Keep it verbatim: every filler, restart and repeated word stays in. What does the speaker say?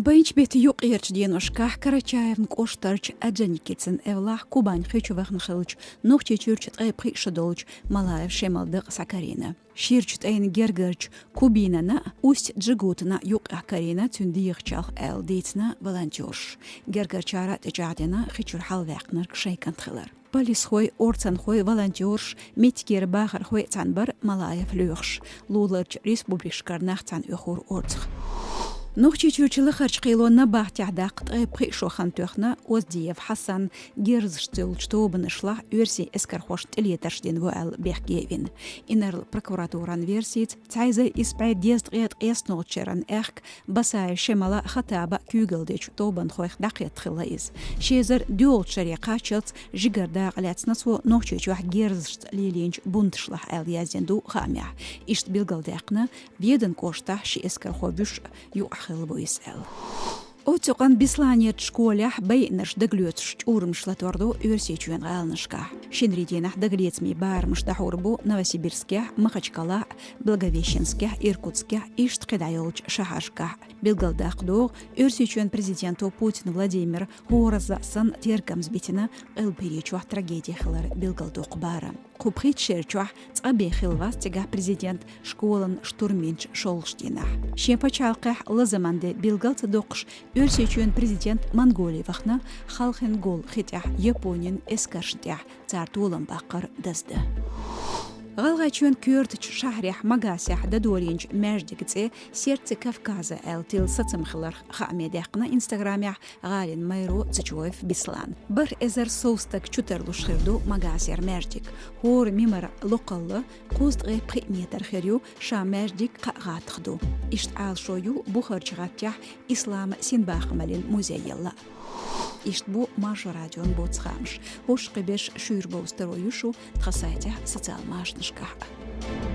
Баьча бетта юкъерча деношкахь Карачаевн кӀоштарча Орджоникидзе эвлахь Кубань хи чу вахана хиллача Нохчийчуьрча ткъе пхи шо долча Малаев Шемала дакъа схьакарийна. Ширача тӀайна гергарча Кубинана а, Усть-Джигутана а юкъ карийна цуьнан дегӀачалх аьлла дийцина волонтёраша. Гергарчара а тӀечӀагӀдина хи чуьра хьалваьккхинарг шайн кӀант хилар. Полисхой, орцанхой, волонтёраш, меттигера бахархой а цхьаьна бара Малаев лоьхуш, луларчу республикашкара нах цхьаьна оьхура орцах. Нохчийчуьрчу лахарчу кхело набахтехь даккха ткъе пхи шо хан тоьхна Оздиев Хьасан герзашца йолчу тобанашлахь оьрсийн эскархошна тӀелетарш дина ву аьлла бехке а вина. Инарла прокуратуран версица, цхьа эзар исс бӀе дезткъе ткъайоьсналгӀачу шеран аьхка Басаев Шемала а, Хаттаба а куьйгалла дечу тобанхойх дӀакхетта хилла иза. Ши эзар доьалгӀачу шаре кхаччалц жигара дакъа лаьцна цо Нохчийчохь герзашца лелийначу бунташлахь аьлла яздина ду хаамехь. Иштта билгалдаьккхина, Веданан кӀоштахь ши эскархо вуьйш юкъахь хилла ву иза аьлла. Оццукъан Бесланерчу школехь байинарш дагалоьцуш чӀурамаш латор ду Оьрсийчоьнан гӀаланашкахь. Шинарин дийнахь дагалецамийн барамаш дӀахьур бу Новосибирскехь, Махачкалахь, Благовещенскехь, Иркутскехь, иштта кхидӀа йолчу шахьаршкахь. Билгалдаккха догӀу, Оьрсийчоьнан президенто Путин Владимира хӀоразза а санна тергамза битина Къилба ХӀирийчохь трагеди хилар билгалдоккху барам. Кху пхийтта шер чохь цкъа бен хилла вац цигахь президент школан штурм йинчу шолгӀачу дийнахь. Шен пачхьалкхехь лазаман де билгал ца доккхуш, Оьрсийчоьнан президент Монголе вахана, Халхин-Гол хи тӀехь Японин эскаршна тӀехь цара толам баккхар даздан. ГӀалгӀайчоьнан коьртачу шахьарехь Магасехь дӀадолийначу маьждиган цӀе «Сердце Кавказа» аьлла тилла сацам хиларх хааме даьккхина Инстаграмехь гӀалин мэро Цечоев Беслана. БархӀ эзар сов стаг чутарлуш хир ду Магасера маьждиг. ХӀора мимара локхалла кхузткъе пхи метр хир ю, ша маьждиг кхаа гӀаттах ду. Иштта Ӏалашо ю бухарчу гӀаттехь ислама синбахамаллин музей ялла. Иштта бу Маршо радион боцу хаамаш. ХӀорш кхиберш шуьйра бовза таро ю шу тхан сайтехь, социал машанашкахь а.